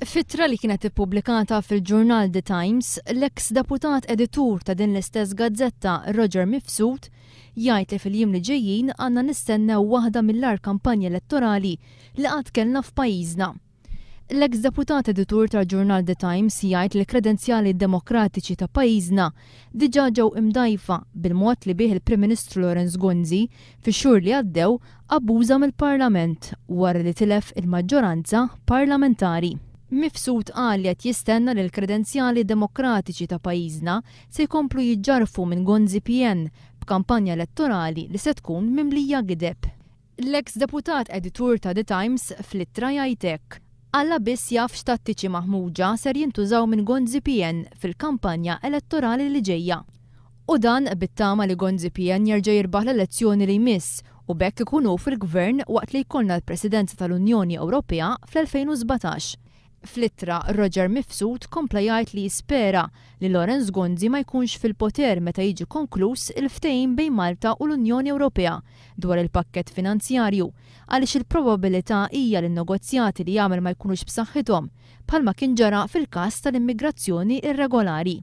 F'ittra li kienet ippubblikata fil-ġurnal The Times, l-eks deputat editur ta' din l-istess gazzetta Roger Mifsud jgħid li fil-jiem li ġejjin għandna nistennew waħda mill-agħar kampanji elettorali li qatt kellna f'pajjiżna. L-eks deputat editur tal-ġurnal The Times jgħid li l-kredenzjali demokratiċi ta' pajjiżna diġà ġew imdgħajfa bil-mod li bih il-Prim Ministru Lawrence Gonzi fix-xhur li għaddew abbuża mill-Parlament wara li tilef il-maġġoranza parlamentari. Mifsud qal li qed jistenna li l-kredenzjali demokratiċi ta' pajjiżna se jkomplu jiġġarrfu minn Gonzi PN b'kampanja elettorali li se tkun mimlija gideb. L-eks deputat editur ta' The Times fl-ittra jgħid hekk, Alla biss jaf x'tattiċi maħmuġa ser jintużaw minn Gonzi PN fil-kampanja elettorali li ġejja. U dan bit-tama li Gonzi PN jerġa' jirbaħ l-elezzjoni li jmiss u b'hekk ikun hu fil-Gvern waqt li jkollna l-Presidenza tal-Unjoni Ewropea fl-2017. Fl-ittra, Roger Mifsud kompla jgħid li jispera li Lawrence Gonzi ma jkunx fil-poter meta jiġi konkluż il-ftehim bejn Malta u l-Unjoni Ewropea dwar il-pakkett finanzjarju għaliex il-probabilità hija li n-negozjati li jagħmel ma jkunux b'saħħithom bħalma kien ġara fil-każ tal-immigrazzjoni irregolari.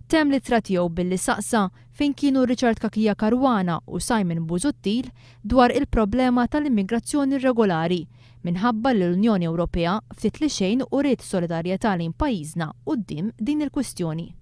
Temm l-ittra tiegħu billi saqsa fejn kienu Richard Cachia Caruana u Simon Busuttil dwar il-problema tal-immigrazzjoni irregolari minħabba li l-Unjoni Ewropea ftit li xejn uriet solidarjetà lejn pajjiżna quddiem din il-kwistjoni.